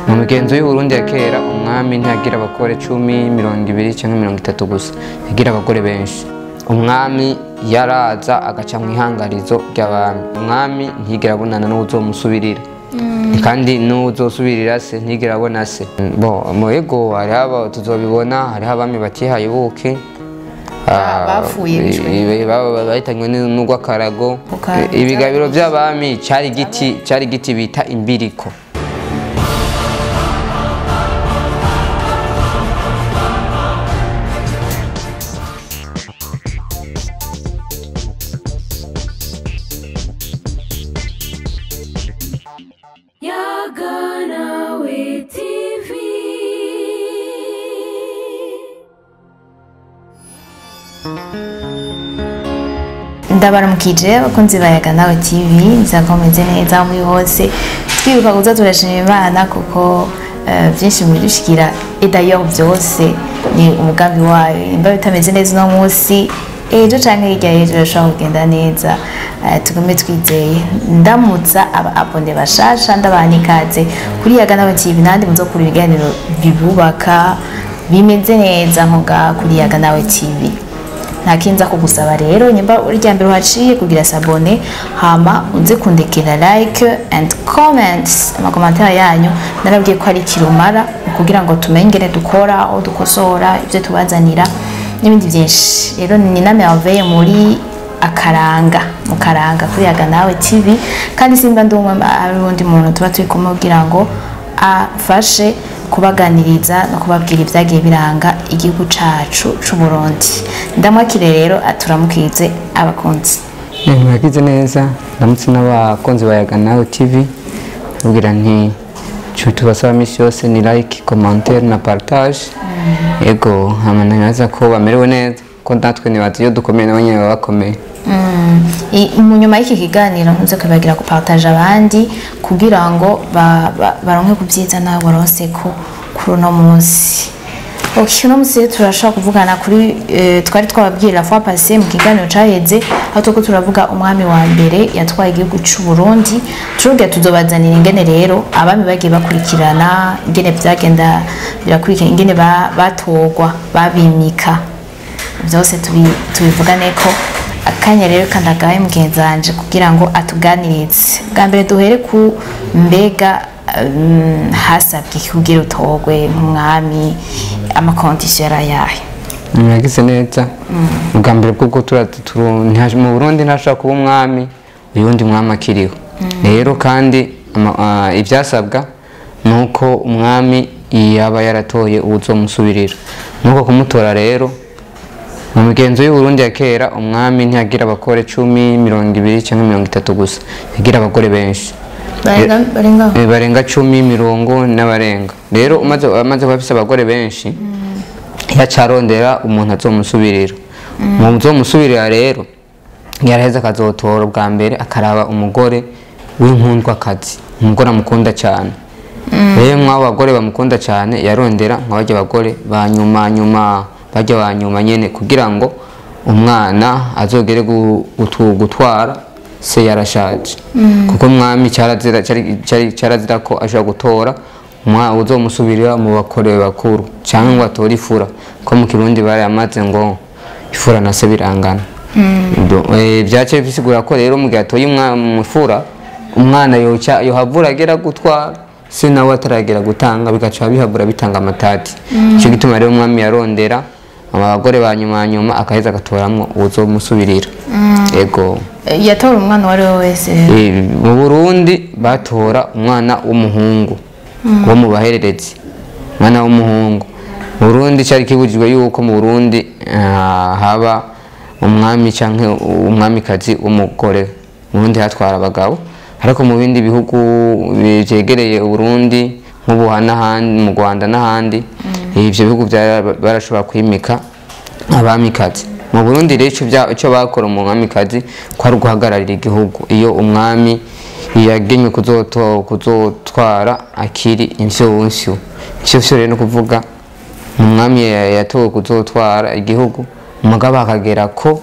Mu migenzo y'Uburundi ya kera, umwami ntiyagira abagore 10, 20 cyangwa 30 gusa, yagira abagore benshi. Umwami yaraza agaca mu ihangarizo ry'abami. Umwami ntigera abonana n'uwuzomusubirira, kandi n'uwuzosubirira se ntigera abona se. Bo muego hariho, tuzobibona, hariho abami batihaye ubuki. Bapfuye bishwe. Bahitanywe n'urw'akarago. Ibigabiro by'abami cari igiti bita imbiriko. Yaganawe TV. Ndabaramukije abakunzi ba Yaga Nawe TV, nizera ko mumeze neza muri hose. Twibuka kuza turashima Imana kuko byinshi mubidushikira, et d'ailleurs byose ni umugambi wayo. Nimba bitameze neza uno munsi, ejo canke hirya y'ejo birashobora kugenda neza. Tugume twizeye. Ndamutsa aba abonnés bashasha, ndabaha n'ikaze kuri Yaga Nawe TV, n'ahandi muzokura ibiganiro bibubaka bimeze neza nko ngaha kuri Yaga Nawe TV. Nta kinza kugusaba rero, nyimba urya mbere uhaciye, kugira s'abonner, hama uze kundekera like and comments. Ama commentaires yanyu narabwiye ko ari kirumara kugira ngo tumenye ingene dukora, aho dukosora, ibyo tubazanira n'ibindi byinshi. Rero ni na Merveille muri akaranga mu karanga kuri Yaga Nawe TV, kandi simba ndi umwe, ari undi muntu tuba turi kumwe kugira ngo afashe kubaganiriza no kubabwira ibyagiye biranga igihugu cacu c'u Burundi. Ndamwakire rero, aturamukirize abakunzi. Muragize neza. Ndamutse n'abakunzi ba Yaga Nawe TV, ubwira nti icyo tubasaba misi yose ni like, commentaire na partage. Yego, hama nibaza ko bamerewe neza, ko natwe nibaza iyo dukomeye nabo nyene baba bakomeye. Mu nyuma y'iki kiganiro ntuze kwibagira gupartager abandi kugira ngo baronke ku byiza nawe waronse ko kuri uno munsi. Ok, uno munsi rero turashobora kuvugana kuri twari twababwiye la fois passée mu kiganiro caheze, aho turiko turavuga umwami wa mbere yatwaye igihugu c'u Burundi. Turuge tuzobazanira ingene rero abami bagiye bakurikirana, ingene vyagenda birakurikirana, ingene batorwa, babimika, byose tubivugane ko akanya. Rero kandagaye mugenzi wanje kugira ngo atuganirize. Bwa mbere duhere ku mbega hasabwe iki kugira utorwe nk'umwami? Ama conditions yari ayahe? Muragize neza. Ubwa mbere bwo mu Burundi ntashobora kuba umwami uyundi mwami akiriho. Rero kandi ivyasabwa ni uko umwami yaba yaratoye uwuzomusubirira. Nuko kumutora rero, mu migenzo y'Uburundi ya kera, umwami ntiyagira abagore 10, 20 cyangwa 30 gusa, yagira abagore benshi. Barenga? Barenga 10, 20 n'abarenga. Rero umaze kuba afise abagore benshi, yacarondera umuntu azomusubirira. Mu uzomusubirira rero yaraheza akazotora, ubwa mbere akaraba umugore w'inkundwakazi, umugore amukunda cyane. Rero mw'abo bagore bamukunda cyane, yarondera nka barya bagore ba nyuma nyuma, barya ba nyuma nyene, kugira ngo umwana azogere gutwara se yarashaje, kuko umwami cyarazira ko ashobora gutora umwana uzomusubirira mu bakore bakuru cyangwa ngo atore ifura, ko mu Kirundi barayamaze ngo ifura na se birangana. Byace bisigura ko rero mu gihe atoye imfura, umwana yoca yohavura agera gutwara se nawe ataragera gutanga, bigaca bihabura bitanga amatati. Icyo gituma rero umwami yarondera abagore ba nyuma nyuma, akaheza agatoramwo uwuzomusubirira. Ego. Yatora umwana uwo ari we wese? Mu Burundi batora umwana w'umuhungu wo mu bahererezi, umwana w'umuhungu. Mu Burundi cyari kibujijwe yuko mu Burundi haba umwami canke umwamikazi w'umugore. Mu Burundi hatwara abagabo, ariko mu bindi bihugu vyegereye Uburundi nk'ubuha n'ahandi, mu Rwanda n'ahandi, ivyo bihugu barashobora kwimika abamikazi. Mu Burundi rero ico bakora umwamikazi ko ari uguhagararira igihugu iyo umwami yagenywe kuzotwara akiri imfyunsyu. Imfyunsyu rero ni ukuvuga umwami yatowe kuzotwara igihugu, umugabo akagera ko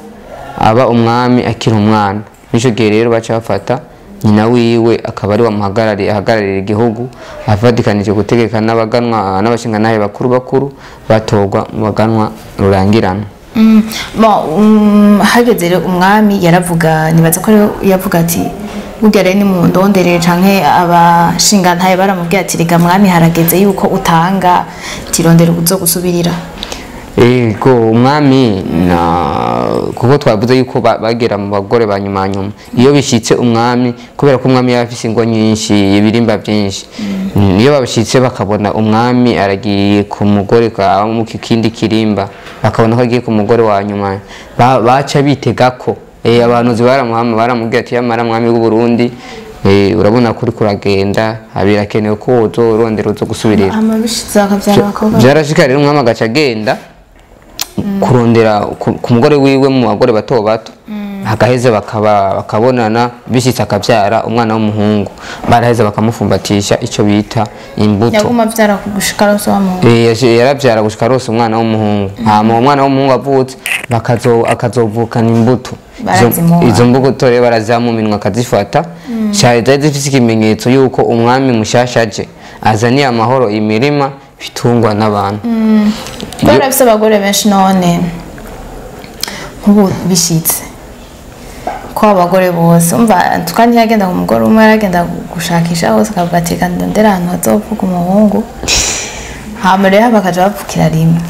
aba umwami akiri umwana. Nico gihe rero baca bafata Nyina wiwe akaba ari wamuhagarariye, ahagararira igihugu, afatikanije gutegeka n'abaganwa n'abashingantahe bakuru bakuru batorwa mu baganwa rurangirana. Bon, hageze rero umwami yaravuga, nibaza ko rero yavuga ati burya rero nimundonderere, canke abashingantahe baramubwira ati rega mwami harageze yuko utanga, tirondera ubuzo gusubirira. Ego, umwami na kuko twavuze yuko bagera mu bagore ba nyuma nyuma, iyo bishitse umwami, kubera ko umwami yari afise ingo nyinshi, ibirimba byinshi, iyo babishitse bakabona umwami aragiye ku mugore mu kindi kirimba, bakabona ko agiye ku mugore wa nyuma, baca bitega ko abahanuzi baramuhama, baramubwira ati yamara mwami w'u Burundi, urabona ko uriko uragenda, birakenewe ko uzorondera uzo gusubirira. Hama bishitse bakavyara abakobwa. Vyarashika rero umwami agaca agenda kurondera ku mugore wiwe mu bagore bato bato, agaheza bakabonana, bishitse akavyara umwana w'umuhungu, baraheza bakamufumbatisha ico bita imbuto. Yaguma avyara gushika arose wa muhungu. Yaravyara gushika arose umwana w'umuhungu. Hama uwo mwana w'umuhungu avutse, akazovukana imbuto. Barazimuha. Izo mbuto rero barazimuminwa akazifata. Zari zifise ikimenyetso yuko umwami mushasha aje azaniye amahoro imirima, bitungwa n'abantu. Kubera afise abagore benshi, none nk'ubu bishitse ko abagore bose umva tuka ntiyagenda ku mugore umwe, yaragenda gushakisha hose, akavuga ati reka ndondere ahantu hazovuka umuhungu. Hama rero bakaja bapfukira rimwe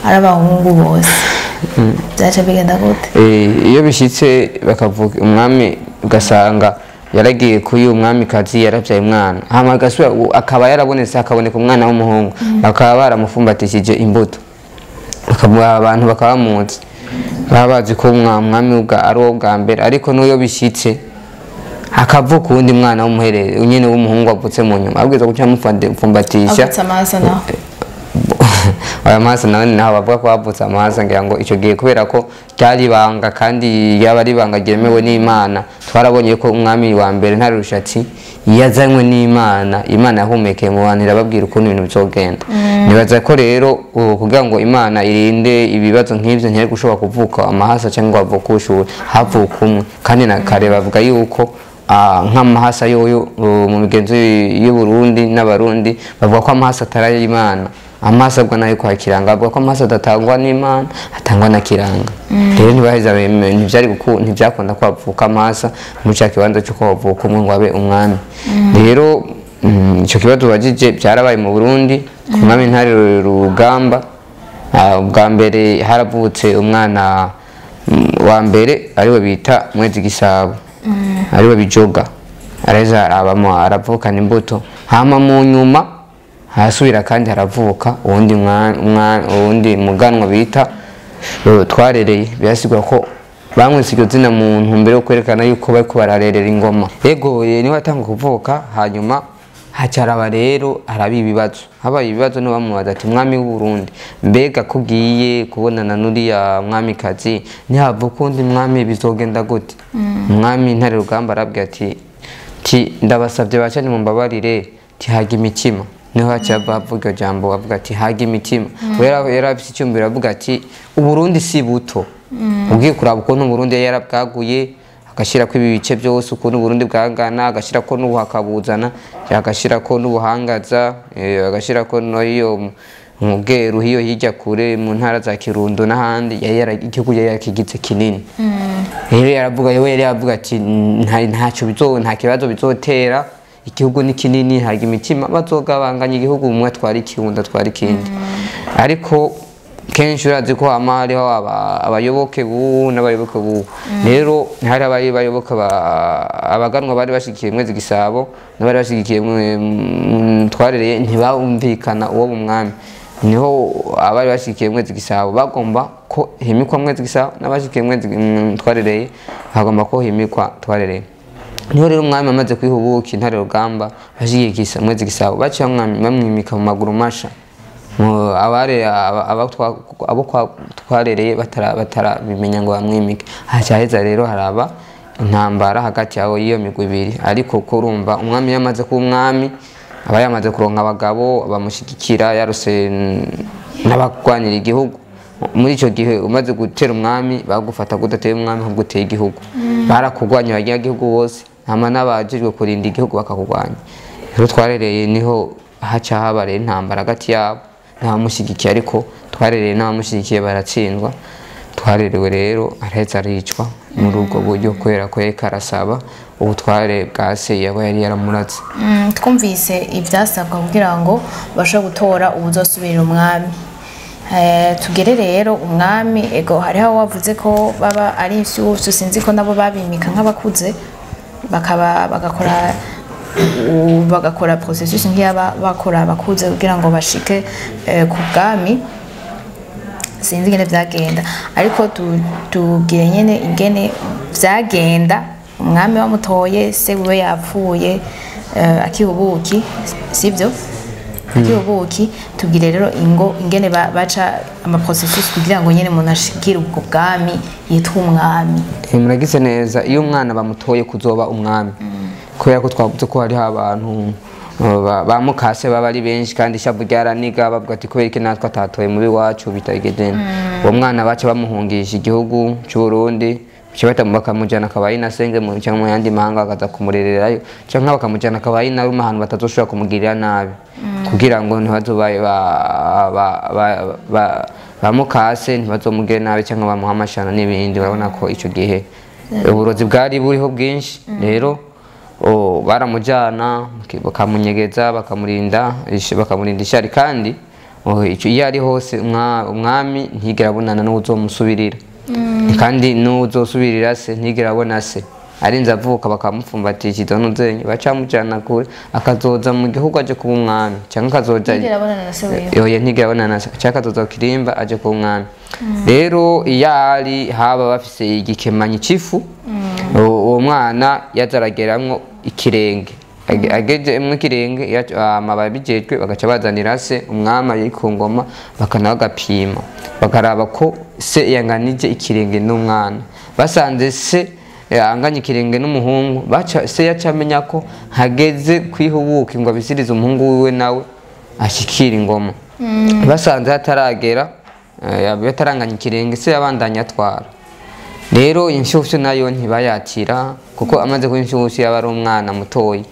ari abahungu bose, vyaca bigenda gute? Iyo bishitse bakavuga umwami, ugasanga yaragiye kuri uyu mwamikazi yaravyaye umwana, hama agasubira akaba yarabonetse, hakaboneka umwana w'umuhungu, bakaba baramufumbatishije imbuto, bakamuha abantu bakaba bamuzi, baba bazi ko umwami ari uwo bwa mbere. Ariko n'iyo bishitse hakavuka uwundi mwana w'umuherere nyene w'umuhungu avutse mu nyuma, abwirizwa guca amufumbatisha. Avutse amaraso naho? Aya maso nawe naho bavuga ko bavutse amahasa, ngira ngo icyo gihe kubera ko ryari ibanga, kandi ryaba ari ibanga ryemewe n'Imana. Twarabonye ko umwami wa mbere Ntare Rushatsi yazanywe n'Imana, Imana yahumekeye mu bantu irababwira ukuntu ibintu bizogenda. Nibaza ko rero kugira ngo Imana irinde ibibazo nk'ivyo, ntiyari gushobora kuvuka amahasa cyangwa ngo avuke ubushuhe, havuka umwe. Kandi na kare bavuga yuko nk'amahasa yoyo, mu migenzo y'u Burundi n'Abarundi bavuga ko amahasa atari ay'Imana, amahasa agwa nayo kwa Kiranga. Bavuga ko amahasa adatangwa n'Imana, atangwa na Kiranga. Rero ntibaheza ntivyari ntivyakunda ko havuka amahasa muri ca kibanza c'uko havuka umwe ngo abe umwami. Rero ico kibazo ubajije vyarabaye mu Burundi ku mwami Ntare Rugamba. Ubwa mbere haravutse umwana wa mbere ariwe bita Mwezi Gisabo, ariwe Bijoga, araheza arabamo aravukana imbuto. Hama mu nyuma harasubira kandi haravuka uwundi uwundi muganwa bita Twarereye. Birasigura ko bamwise iryo zina mu ntumbero yo kwerekana yuko bariko bararerera ingoma. Ego, niwe atanga kuvuka, hanyuma hacaraba rero haraba ibibazo. Habaye ibibazo niho bamubaza ati mwami w'u Burundi, mbega ko ugiye kubonana n'uriya mwamikazi, nihavuka uwundi mwami bizogenda gute? Umwami Ntare Rugamba arabwira ati ndabasavye baca nimumbabarire, tihaga imitima. Niho haciye avuga iryo jambo, avuga ati haga imitima. We yari afise icyumviro, avuga ati Uburundi si buto. Ugiye kuraba ukuntu Uburundi yari yarabwaguye, agashirako ibi bice byose ukuntu Uburundi bwangana, agashirako n'ubuhakabuzana, agashirako n'ubuhangaza, agashirako n'iyo mu Bweru hiyo hirya kure mu ntara za Kirundo n'ahandi, igihugu yari yarakigize kinini. Rero yaravuga, yewe yari yavuga ati ntacyo nta kibazo bizotera, igihugu ni kinini, haga imitima, bazogabanganya igihugu, umwe atwara iki, uwundi atwara ikindi. Ariko kenshi urazi ko hama hariho abayoboke bubu n'abayoboke bubu. Rero hari abari bayoboke abaganwa bari bashigikiye Mwezi Gisabo n'abari bashigikiye Twarereye, ntibumvikana uwo mwami. Niho abari bashigikiye Mwezi Gisabo bagomba ko himikwa Mwezi Gisabo, n'abashigikiye Mwezi Twarereye bagomba ko himikwa Twarereye. Niho rero umwami amaze kwihubuka Intare Rugamba bashigikiye Mwezi Gisabo, baciye bamwimika mu maguru masha. Abare abo Twarereye batarabimenya ngo bamwimike. Hacaheza rero haraba intambara hagati yabo y'iyo migwi ibiri. Ariko ko urumva umwami yamaze kuba umwami, aba yamaze kuronka abagabo bamushigikira, yarose n'abagwanira igihugu. Muri ico gihe umaze gutera umwami, bagufata kudateye umwami ahubwo uteye igihugu. Barakugwanya abanyagihugu bose, hama n'abajejwe kurinda igihugu bakakugwanya. Rero twarereye niho haca haba rero intambara hagati yabo n'abamushyigikiye, ariko twarereye n'abamushyigikiye baratsindwa. Twarerewe rero araheza aricwa muri ubwo buryo kubera ko yariko arasaba ubutware bwa se yaba yari yaramuratse. Twumvise ivyasabwa kugira ngo bashobore gutora uwuzosubirira umwami. Tugere rero umwami, ego hariho aho wavuze ko baba ari imfyufyu, sinzi ko nabo babimika nk'abakuze bakaba bagakora bagakora processus nk'iyaba bakora abakuze kugira ngo bashike ku bwami. Sinzi ingene vyagenda, ariko tubwire nyene ingene vyagenda. Umwami bamutoye se wiwe yapfuye, akihubuki, sivyo? Akihubuki. Tubwire rero ingo ingene baca ama processus kugira ngo nyene umuntu ashikire ubwo bwami yitwa umwami. Muragize neza. Iyo umwana bamutoye kuzoba umwami, kubera ko twavuze ko hariho abantu ba mukase baba ari benshi kandi ishavu ryaraniga, bavuga ati kubera iki natwe atatoye mubi wacu bitagende. Uwo mwana baca bamuhungisha igihugu cy'u Burundi, bakamujyana akaba yinasenge mu cyangwa mu yandi mahanga, bakaza kumurererayo, cyangwa bakamujyana akaba yinarume ahantu batazoshobora kumugirira nabi, kugira ngo ntibazobaye ba mukase ntibazomugire nabi cyangwa bamuhe amashano n'ibindi. Urabona ko icyo gihe uburozi bwari buriho bwinshi. Rero baramujyana bakamunyegeza, bakamurinda ishyari, kandi iyo ari hose umwami ntigera abonana n'uwuzomusubirira, kandi n'uwuzosubirira se ntigera abona se. Arinze avuka bakamupfumbatisha izo ntuzenye, bacamujyana kure, akazoza mu gihugu aje kuba umwami, cyangwa akazoja Ntigera abonana na se wiwe. Oya, ntigera abonana na se, cyangwa akazoza ku kirimba aje kuba umwami. Rero iyo ari haba bafise igikemanyi c'ifu, uwo mwana yazarageramwo ikirenge, agejemwo ikirenge, ababijejwe bagaca bazanira se umwami ari ku ngoma, bakanagapima bakaraba ko se yanganije ikirenge n'umwana. Basanze se anganya ikirenge n'umuhungu, baca se yacamenya ko hageze kwihubuka ngo abisirize umuhungu wiwe nawe ashikira ingoma. Basanze hataragera, yataranganya ikirenge, se yabandanya atwara. Rero inshyushyu nayo ntibayakira, kuko amaze kuba inshyushyu yaba ari umwana mutoyi.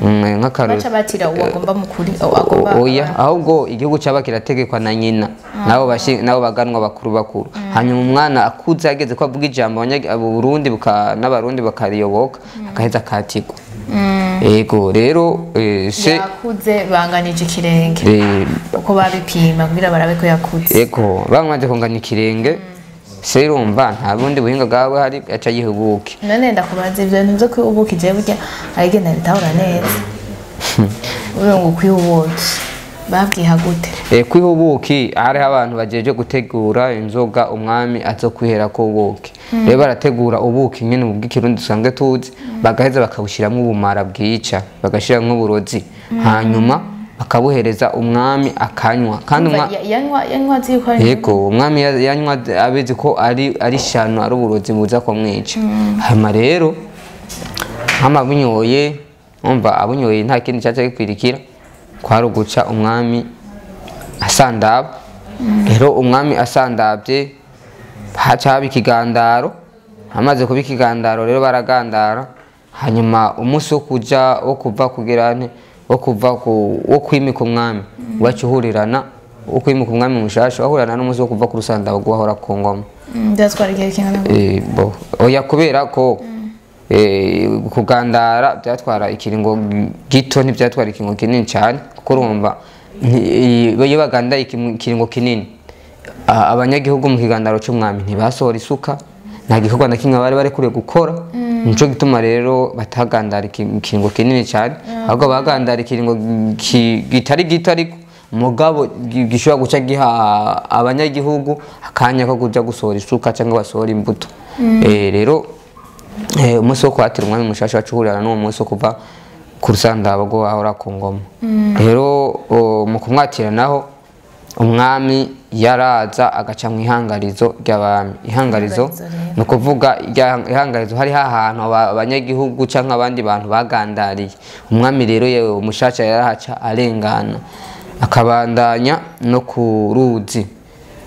Nk'akarorero Baca batira uwo agomba mukuri, agomba. Oya, ahubwo igihugu cyaba kirategekwa na nyina nabo nabo baganwa bakuru bakuru. Hanyuma umwana akuze ageze ko avuga ijambo, abo Burundi n'abarundi bakariyoboka, akaheza akatirwa. Yego rero se yakuze banganije ikirenge uko babipima kugira barabe ko yakuze. Yego, bamaze kunganya ikirenge, se urumva nta bundi buhinga bwawe hari, aca yihubuke. None ndakubaza, ivyo bintu vyo kwihubuka je burya arigenda bitahura neza. Uriya ngo kwihubuki babwiha gute? Kwihubuki hariho abantu bajeje gutegura inzoga umwami azo kwihera ko ubuki. Rero barategura ubuki nyene bw'ikirundi dusanzwe tuzi, bagaheza bakabushiramwo ubumara bwica, bagashiramwo uburozi, hanyuma bakabuhereza umwami akanywa. Kandi yanywa azi ko ari Yego, umwami yanywa abizi ko ari shano, ari uburozi buza kumwica. Hanyuma rero hama bunyoye, umva abunyoye nta kindi cyaca gikwirikira, kwari uguca umwami asandaba. Rero umwami asandabye haca haba ikigandaro. Amaze kuba ikigandaro rero baragandara. Hanyuma umunsi wo kuja wo kuva kugira nte wo kuva ku wo kwimika umwami wacu uhurirana, wo kwimika umwami mushasha wahurirana n'umunsi wo kuva ku rusandabo guhora ku ngoma. Byatwara igihe kingana gute? Oya, kubera ko kugandara byatwara ikiringo gito, ntibyatwara ikiringo kinini cyane, kuko urumva iyo baganda ikiringo kinini, abanyagihugu mu kigandaro cy'umwami ntibasohora isuka, nta gikorwa na kimwe bari barekuriye gukora. Nico gituma rero batagandara ikiringo kinini cyane, ahubwo bagandara ikiringo kitari gito, ariko mugabo gishobora guca giha abanyagihugu akanya ko kuja gusohora isuka cyangwa basohora imbuto. Rero umunsi wo kwatira umwami mushasha wacu uhurirana n'uwo munsi wo kuva ku rusandabo rwo ahora ku ngoma. Rero mu kumwatira naho umwami yaraza agaca mu ihangarizo ry'abami. Ihangarizo ni ukuvuga ihangarizo hari ahantu abanyagihugu cyangwa abandi bantu bagandariye. Umwami rero yewe umushasha yarahaca arengana, akabandanya no ku ruzi,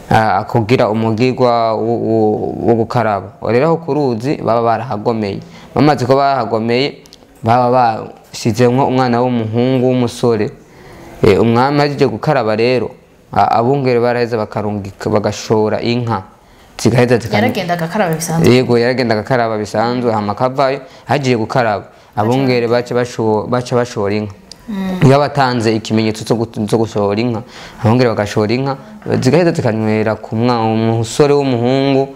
akugira umugirwa wo gukaraba. Rero aho ku ruzi baba barahagomeye, bamaze kuba barahagomeye baba basizemwo umwana w'umuhungu w'umusore. Umwami ahejeje gukaraba rero, abungere baraheza bakarungika bagashora inka zigaheza Yaragenda agakaraba bisanzwe? Yego, yaragenda agakaraba bisanzwe, hama akavayo. Hagiye gukaraba, abungere baca bashora inka. Iyo batanze ikimenyetso cyo gushora inka, abungere bagashora inka zigaheza zikanywera ku musore w'umuhungu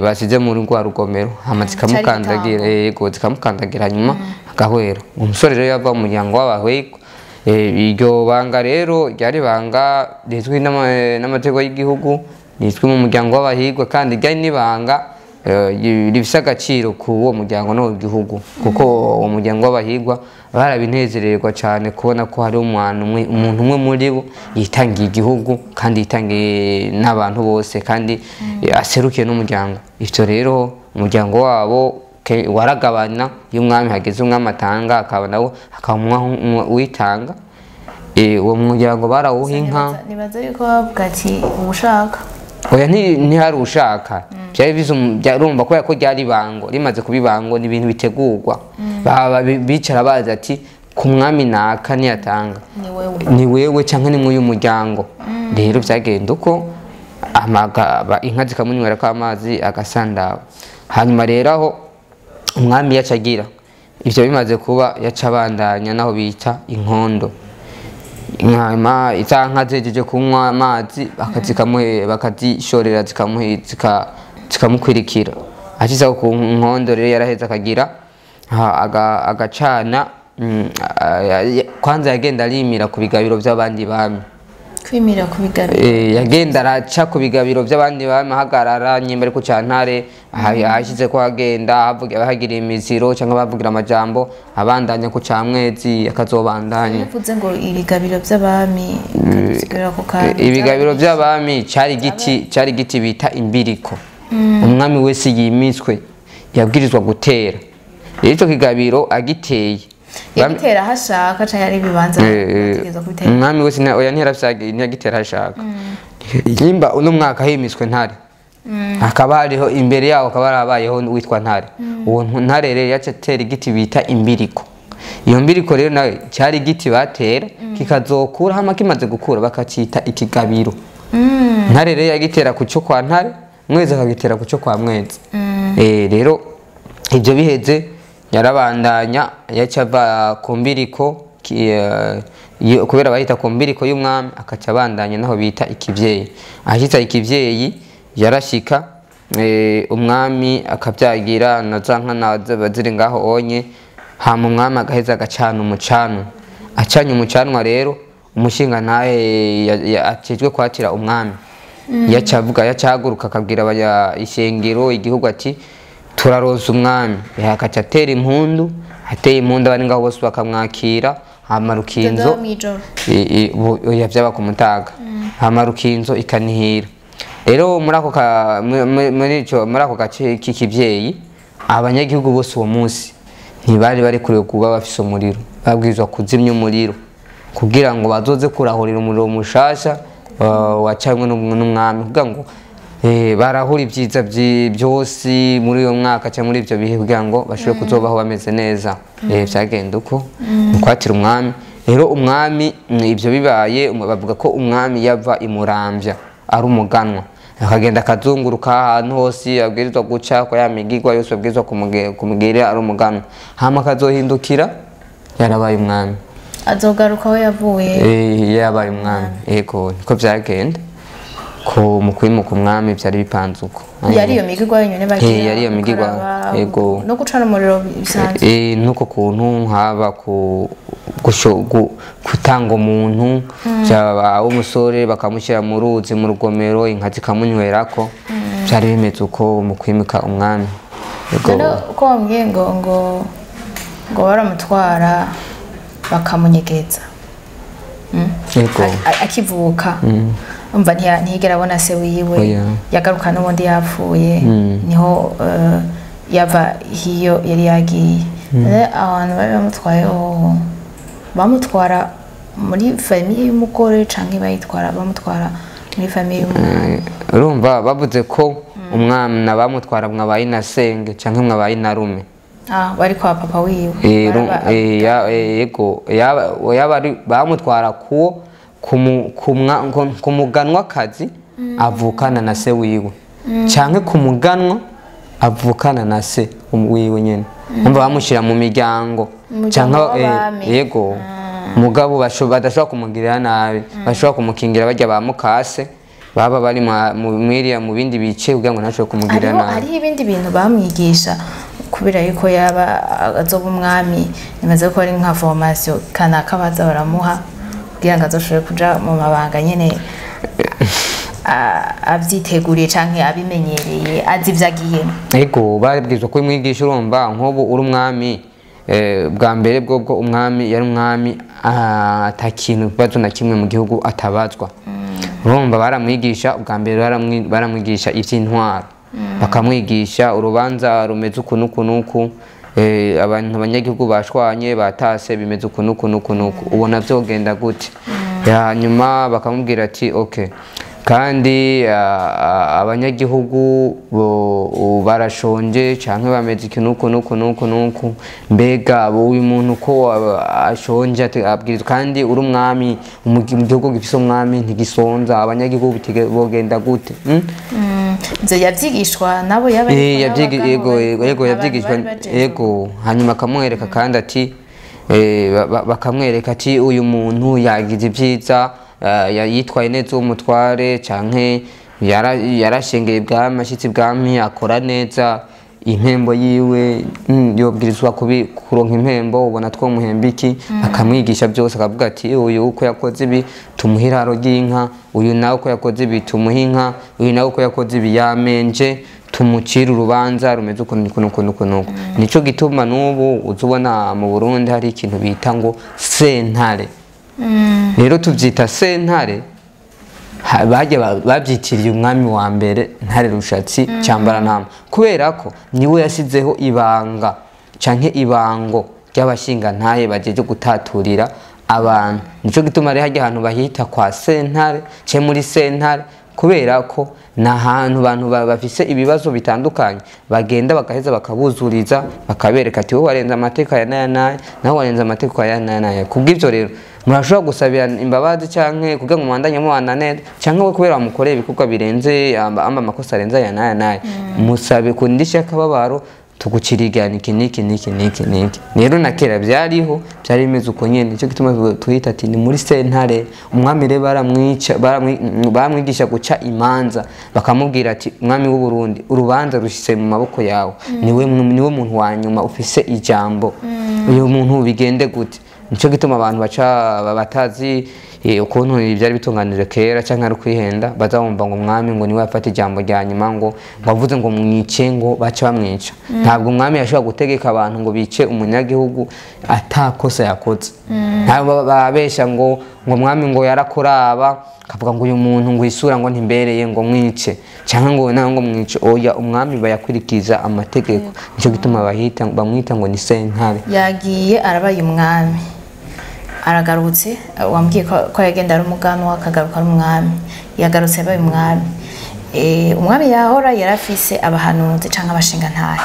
basize muri rwa rugomero, hama zikamukandagira. Yego, zikamukandagira hanyuma agahwera. Umusore rero yava mu muryango w'abahweko. Iryo banga rero ryari banga rizwi n'amategeko y'igihugu, rizwi mu muryango w'abahigwa, kandi ryari n'ibanga rifise agaciro ku uwo muryango no mu gihugu, kuko uwo muryango w'abahigwa barabinezererwa cyane kubona ko hari umuntu umwe muri bo yitangiye igihugu kandi yitangiye n'abantu bose kandi aserukiye n'umuryango. Ivyo rero umuryango wabo waragabana. Iyo umwami hageze, umwami atanga, akaba nawo akaba uwitanga. Uwo muryango barawuha inka. Nibaza yuko bavuga ati ubushaka. Oya, ntihari ushaka. Byari byarumva kubera ko ryari ibango, rimaze kuba ibango ni ibintu bitegurwa. Baba bicara bazi ati ku mwami naka niyatanga ni wewe, ni wewe canke ni mw'uyu muryango. Rero byagenda uko, inka zikamunywerako amazi agasandaba. Hanyuma rero aho umwami yaca agira ivyo bimaze kuba, yaca abandanya naho bita inkondo. Inkama iza nka zihejeje kunywa amazi bakazishorera zikamukwirikira. Ashitse ku nkondo rero yaraheza akagira agacana. Kwanza yagenda arimira ku bigabiro by'abandi bami. Kwimira ku bigabiro? Yagenda araca ku bigabiro by'abandi bami, ahagarara nyimba ariko cantare ahashize ko agenda ahagira imiziro cyangwa bavugira amajambo, abandanya ku camwezi akazobandanya. Bivuze ngo ibigabiro by'abami, kadusigurira ku kantu. Ibigabiro by'abami cari igiti bita imbiriko. Umwami wese yimitswe yabwirizwa gutera. Rero ico kigabiro agiteye Yabitera aho ashaka canke ari ibibanza bategerezwa kubitera? Umwami wese oya, ntiyarafyage, ntiyagitera aho ashaka. Nimba uno mwaka himitswe Ntare, hakaba hariho imbere yaho hakaba harabayeho witwa Ntare, uwo Ntare rero yaca atera igiti bita imbiriko. Iyo mbiriko rero nawe cyari igiti batera kikazokura, hama kimaze gukura bakacita ikigabiro. Ntare rero yagitera ku cyo kwa Ntare, Mwezi akagitera ku cyo kwa Mwezi. Rero ibyo biheze yarabandanya, yaca ava ku mbiriko kubera bayita ku mbiriko y'umwami, akaca abandanya naho bita ikivyeyi. Ashitse ikivyeyi yarashika, umwami akabyagira na za nka na ziri ngaho onye, hama umwami agaheza agacana umucanwa. Acanye umucanwa rero, umushinga ntahe ajejwe kwatira umwami yaca avuga, yaca ahaguruka akabwira abanya ishengero, igihugu, ati turaronsa umwami. Akaca atera impundu. Ateye impundu, abari ngaho bose bakamwakira, hama Rukinzo Byaba mw'ijoro? Oya, vyaba ku mutaga, hama Rukinzo ikanihira. Rero muri ako ka- mu- mu- muri ico muri ako gace k'ikivyeyi, abanyagihugu bose uwo munsi ntibari barekuriwe kuba bafise umuriro, babwirizwa kuzimya umuriro kugira ngo bazoze kurahurira umuriro mushasha wacanywe n'umwami, kugira ngo barahura ibyiza byose muri uyo mwaka cyangwa muri ibyo bihe, kugira ngo bashobore kuzobaho bameze neza. Vyagenda uko mu kwatira umwami. Rero umwami, ibyo bibaye, bavuga ko umwami yava i Muramvya ari umuganwa, akagenda akazunguruka ahantu hose abwirizwa guca ko ya migigwa yose abwirizwa kumugirira ari umuganwa, hama akazohindukira yarabaye umwami. Azogaruka aho yavuye? Yabaye umwami, yego, niko vyagenda ko mu kwimuka umwami vyari bipanze uko. Yari iyo migigwa yonyine bagira? Yari iyo migigwa, gukaraba, yego. No gucana umuriro bisanzwe? Nuko kuntu haba ku gutanga umuntu byaba w'umusore, bakamushyira mu ruzi, mu rugomero, inka zikamunywerako. Byari bimeze uko mu kwimika umwami. Yego. Rero uko wambwiye ngo baramutwara bakamunyegeza Yego. Akivuka, umva ntiyigera abona se wiwe. Oya. Yagaruka n'ubundi yapfuye, niho yava hiyo yari yagiye. Rero abantu bari bamutwaye hoho, bamutwara muri famille y'umugore canke bayitwara bamutwara muri famille y'umwana? Urumva bavuze ko umwana bamutwara mwabaye inasenge canke mwabaye inarume. Bari kwa papa wiwe. Yego, yaba bamutwara kuwo kumuganwa kazi avukana na se wiwe, canke kumuganwa avukana na se wiwe nyene. Umva bamushira mu miryango canke yego mugabo badashobora kumugirira nabi, bashobora kumukingira bajya bamukase baba bari mwiriya mu bindi bice kugira ngo ntashobore kumugirira nabi. Hariho ibindi bintu bamwigisha kubera yuko yaba azoba umwami, nimaze ko ari nka formation kanaka baza baramuha kugira ngo azoshobore kuja mu mabanga nyene avyiteguriye canke abimenyereye, azi ivyo agiyemo. Ego baribwirizwa ko umwigisha, urumva nk'ubu uri umwami, bwa mbere bwobwo umwami yari umwami atakintu kibazo na kimwe mu gihugu atabazwa. Urumva baramwigisha ubwa mbere, baramwigisha ivy'intwaro, bakamwigisha urubanza rumeze uku n'uku n'uku, abantu abanyagihugu bashwanye batase bimeze uku n'uku n'uku n'uku, ubona vyogenda gute. Hanyuma bakamubwira ati okay, kandi abanyagihugu barashonje canke bameze iki nuku nuku nuku nuku, mbega uyu muntu ko ashonje abwirizwa, kandi uri umwami mu gihugu gifise umwami ntigisonza, abanyagihugu bogenda gute? Ivyo yavyigishwa nabo yaba yego yavyigishwa yego. Hanyuma akamwereka kandi ati bakamwereka ati uyu muntu yagize ivyiza, yitwaye neza umutware canke yarashengeye bwami, ashitse bwami akora neza, impembo yiwe yobwirizwa kuronka impembo, ubona twomuhemba iki? Akamwigisha byose, akavuga ati uyu uko yakoze ibi tumuhe iraro ry'inka, uyu nawe uko yakoze ibi tumuhe inka, uyu nawe uko yakoze ibi yamenje tumucira urubanza rumeze uku nuku nuku nuku nuku. Nico gituma n'ubu uzubona mu Burundi hari ikintu bita ngo sentare. Rero tuvyita sentare, bajya bavyitiriye umwami wa mbere Ntare Rushatsi Cyambarantama, kubera ko niwe yasizeho ibanga canke ibango ry'abashingantahe bajeje gutaturira abantu. Nico gituma rero hajya ahantu bahita kwa sentare ce muri sentare, kubera ko nahantu abantu bafise ibibazo bitandukanye bagenda bagaheza bakabuzuriza, bakabereka ati wowe warenze amateka ya naya naya, nawe warenze amateka ya naya naya. Kubw'ivyo rero murashobora gusabira imbabazi canke kugira ngo mubandanye mubana neza, canke we kubera bamukoreye ibikorwa birenze amba amakosa arenze aya naya naya, musabe kundisha akababaro, tugucirigana iki niki niki niki niki. Rero na kera byariho, byari bimeze uko nyene. Nico gituma twita ati ni muri sentare. Umwami rero baramwica, baramwigisha guca imanza, bakamubwira ati umwami w'u Burundi urubanza rushitse mu maboko yawe, niwe muntu wa nyuma ufise ijambo, uyu muntu bigende gute. Nico gituma abantu baca batazi ukuntu ibyari bitunganije kera canke ari kwihenda, bazabumva ngo umwami ngo niwe afata ijambo rya nyuma, ngo bavuze ngo mwice, ngo bace bamwica. Ntabwo umwami yashobora gutegeka abantu ngo bice umunyagihugu atakosa yakoze. Ntabwo babesha ngo umwami ngo yarakuraba akavuga ngo uyu muntu ngo isura ngo ntimbereye ngo mwice, canke ngo nawe ngo mwice. Oya, umwami bayakwirikiza amategeko. Nico gituma bahita bamwita ngo ni sentare. Yagiye arabaye umwami, aragarutse, wambwiye ko yagenda ari umuganwa akagaruka ari umwami, yagarutse yabaye umwami. Umwami yahora yarafise abahanuzi canke abashingantahe.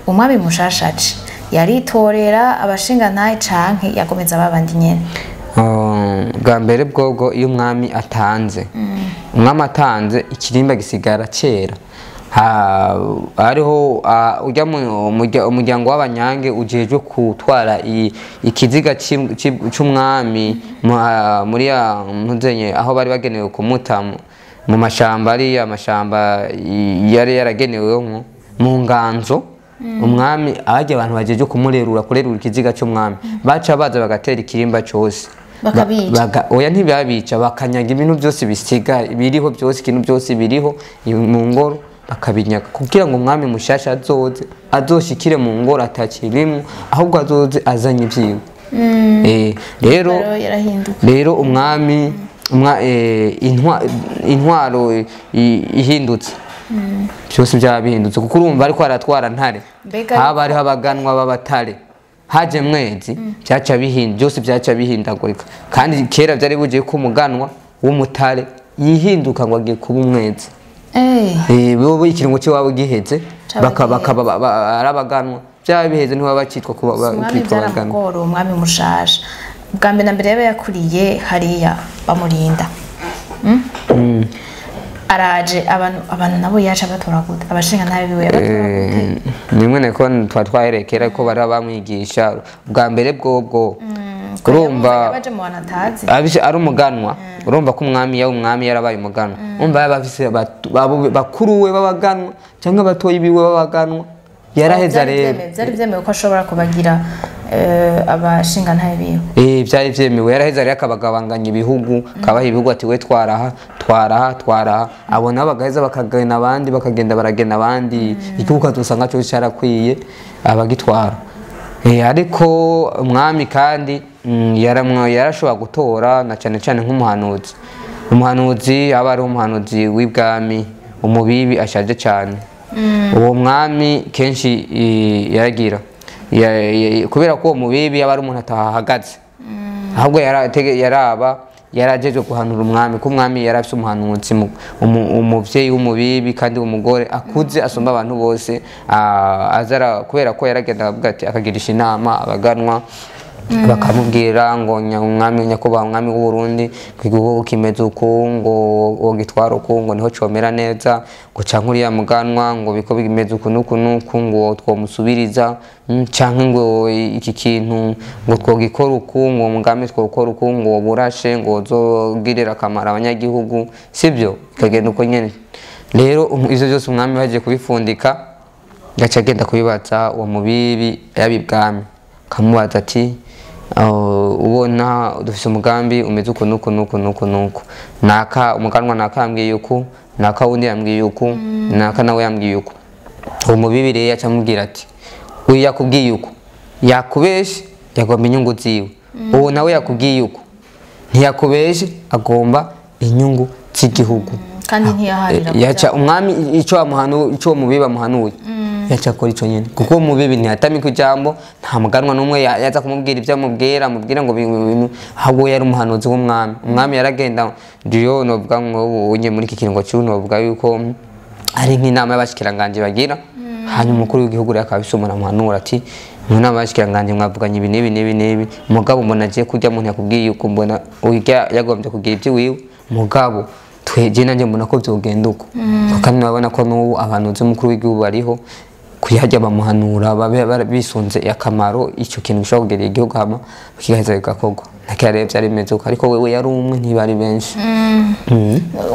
Umwami mushashaje yaritorera abashingantahe canke yakomeza babandi nyene? Bwa mbere bwobwo iyo umwami atanze, umwami atanze ikirimba gisigara kera. Hariho ujya umuryango w'abanyange ujejwe kutwara ikiziga c'umwami muri ya mpuzenye aho bari bagenewe kumuta mu mashamba, ari amashamba yari yaragenewemo mu nganzo. Umwami ajya abantu bajeje kumurerura kurerura ikiziga c'umwami, baca baza bagatera ikirimba cyose bakabica. Oya ntibabica, bakanyaga ibintu byose bisiga biriho byose, ikintu byose biriho mu ngoro bakabinyaga, kugira ngo umwami mushasha azoze azoshikire mu ngoro atakirimwo, ahubwo azoze azanye ivyiwe. Rero umwami intwaro ihindutse byose byabihindutse, kuko urumva ariko aratwara ntare, haba hariho abaganwa b'abatare, haje mwezi byaca bihinda byose, byaca bihindagurika. Kandi kera byari bugiye ko umuganwa w'umutare yihinduka ngo agiye kuba umwezi. Bo ikiringo cyo waba giheze bakaba arabaganwa Byaba biheze ntiwaba bakitwa kuba Umwami kwitwa abaganwa. Byaramugora umwami mushasha bwa mbere na mbere yaba yakuriye hariya bamurinda. Araje abantu nabo yaca batora gute, abashinga ntabe biwe yabatora gute? Nimwe niko twa twaherekera ko bari bamwigisha bwa mbere bwobwo, urumva yabaje mu bantu atazi. Ari umuganwa, urumva ko umwami yaba umwami yarabaye umuganwa, urumva yaba afise bakuru we b'abaganwa cyangwa abatoyi biwe b'abaganwa, yaraheza Byari rero. Byari byemewe ko ashobora kubagira abashinga ntabe biwe? Byari byemewe. Yaraheza rero akabagabanganya ibihugu, akabaha ibihugu ati we twaraha, twaraha, twaraha. Abo nabo bagaheza bakagena abandi, bakagenda baragena abandi, igihugu ukazosanga cyo cyarakwiye abagitwara. Ariko umwami kandi yarashobora gutora na cyane cyane nk'umuhanuzi. Umuhanuzi aba ari umuhanuzi w'ibwami, umubibi ashaje cyane. Uwo mwami kenshi yaragira kubera ko uwo mubibi yaba ari umuntu atahagaze, ahubwo yaraba yarajejwe guhanura umwami, ko umwami yari afise umuhanuzi umuvyeyi w'umubibi kandi umugore akuze asumba abantu bose, azara kubera ko yaragenda akavuga ati akagirisha inama abaganwa, bakamubwira ngo umwami, nyakubahwa umwami w'u Burundi, ngo igihugu kimeze uku, ngo wogitwara uku, ngo niho comera neza, ngo canke uriya muganwa ngo biko bimeze uku n'uku n'uku, ngo twomusubiriza, canke ngo iki kintu ngo twogikora uku, ngo umugambi twokora uku, ngo burashe, ngo uzogirira akamaro abanyagihugu, sibyo? Bikagenda uko nyene. Rero ivyo byose umwami bagiye kubifundika, gaca agenda kubibaza uwo mubibi yabibwami, akamubaza ati: "Oh, ubona dufise umugambi umeze uku n'uku n'uku n'uku n'uku, naka umuganwa naka yambwiye uku, naka wundi yambwiye uku, naka nawe yambwiye uku." Uwo mubibi rero yaca amubwira ati: "Uyu yakubwiye uku yakubeshe, yagomba inyungu ziwe. Uwo nawe yakubwiye uku ntiyakubeshe, agomba inyungu z'igihugu." Kandi ntiyaharira. Yaca umwami icyo amuhanu, icyo uwo mubibi amuhanuye, yaca akora ico nyene, kuko uwo mubibi ntiyatamika ijambo, nta muganwa n'umwe yaza kumubwira ibyo amubwira, amubwira ngo ahubwo yari umuhanuzi w'umwami. Umwami yaragenda ndiyo novuga ngo unye muri iki kiringo cy'ubu novuga yuko ari nk'inama y'abashikiranganje bagira, hanyuma umukuru w'igihugu rero akaba afise umuntu amuhanura ati: "Mu nama y'abashikiranganje mwavuganye ibi n'ibi n'ibi n'ibi, mugabo mbona agiye kurya muntu yakubwiye yuko mbona urya yagombye kugira iby'iwiwe, mugabo tweje nanjye mbona ko byogenda uko." Kandi urabona ko n'ubu abahanuzi b'umukuru w'igihugu bariho kuyajya bamuhanura, babe bisunze akamaro icyo kintu gishobora kugirira igihugu, hama bikigaheza bigakorwa. Ntakira rero byari bimeze uko, ariko wewe yari umwe, ntibari benshi.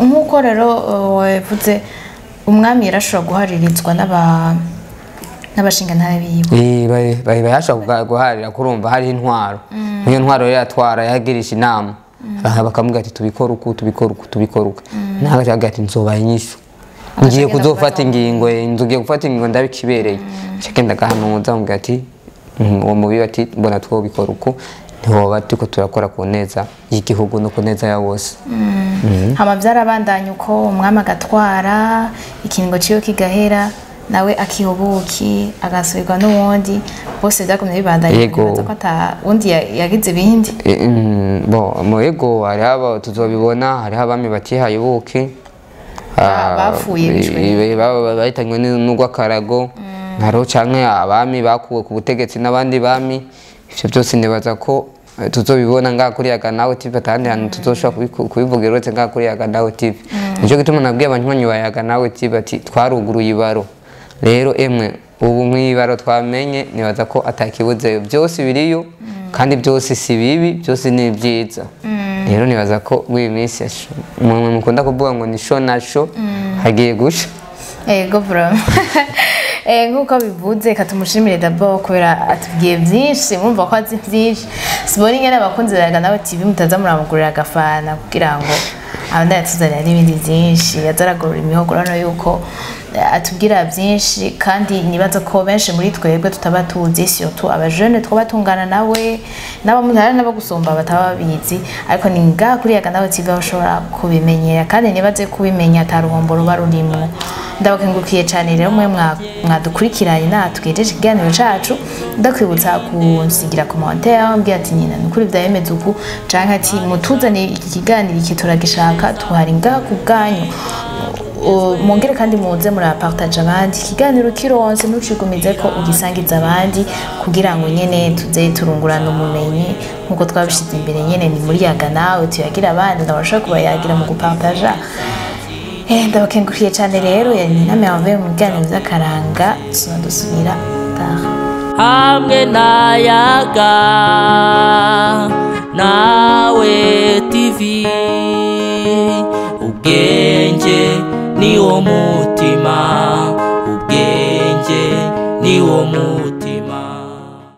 Nk'uko rero wabivuze, umwami yarashobora guharirizwa n'abashinga ntabe biwe. Bayashobora guharira, kurumva hariho intwaro, niyo ntwaro rero yatwara yagirisha inama. Aha bakamubwira ati: "Tubikore uku, tubikore uku, tubikore uku." Nawe akavuga ati: "Nzobaha inyishu, ngiye Agenda kuzofata kubaza ingingo, ngiye gufata ingingo ndabikibereye." Agenda agahanuza, amubwira ati uwo mubibi ati: "Mbona twobikora uku, ntiwoba turiko turakora ku neza y'igihugu no ku neza ya bose." Hama byarabandanya uko, umwami agatwara ikiringo ciwe kigahera, nawe akiha ubuki, agasubirwa n'uwundi, bose byagumye bibandanya. Yego. Nibaza ko ata wundi yagize ibindi. Bo mu yego hariho tuzobibona, hariho abami batihaye ubuki. Bapfuye bishwe. Bahitanywe n'urw'akarago, hariho canke abami bakuwe ku butegetsi n'abandi bami. Ivyo byose nibaza ko tuzobibona ngaha kuri Yaga Nawe TV, atahandi hantu tuzoshobora kubivugira uretse ngaha kuri Yaga Nawe TV. Nico gituma nabwiye abanywanyi ba Yaga Nawe TV ati twaruguruye ibaro. Rero emwe ubu mw'ibaro twamenye, nibaza ko atakibuzeyo, byose biriyo, kandi byose si bibi, byose ni byiza. Rero nibaza ko muri iyi minsi mwe mukunda kuvuga ngo ni sho na sho, hagiye gusha. Ego vraiment. Nk'uko bivuze, reka tumushimire d'abord kubera atubwiye byinshi, murumva ko azi byinshi. Sibona ingene abakunzi ba Yaga Nawe TV mutaza muramugurira agafana kugira ngo abandi yatuzanira n'ibindi byinshi, aza aragorora imihogo. Urabona yuko atubwira byinshi, kandi nibaza ko benshi muri twebwe tutaba tuzi, surtout abajene twaba tungana nawe n'abamutara n'abagusumba bataba babizi, ariko ni ngaha kuri Yaga Nawe TV aho ushobora kubimenyera, kandi nibaze kubimenya ata ruhombo ruba rurimwo. Ndabakengurukiye cyane rero mwe mwadukurikiranye natwejeje ikiganiro cacu. Ndakwibutsa kunsigira commentaire, mbwira ati: "Nyina nukuri byayemeze uku," canke ati: "Mutuzane iki kiganiro, iki turagishaka." Tuhari ngaha ku bwanyu. Mwongere kandi muze murapartage abandi ikiganiro kironse, ntucigumize ko ugisangiza abandi kugira ngo nyene tuze turungurana ubumenyi nkuko twabishize imbere nyene. Ni muri Yaga Nawe, tuyagira abandi, ndabasha kubayagira mu gupartaja. Ndabakenguriye cyane rero. Yari Nina Merveille mu biganiro by'akaranga. Tuzaba dusubira taha. Hamwe na Yaga Nawe TV, ubwenge ni wo muti.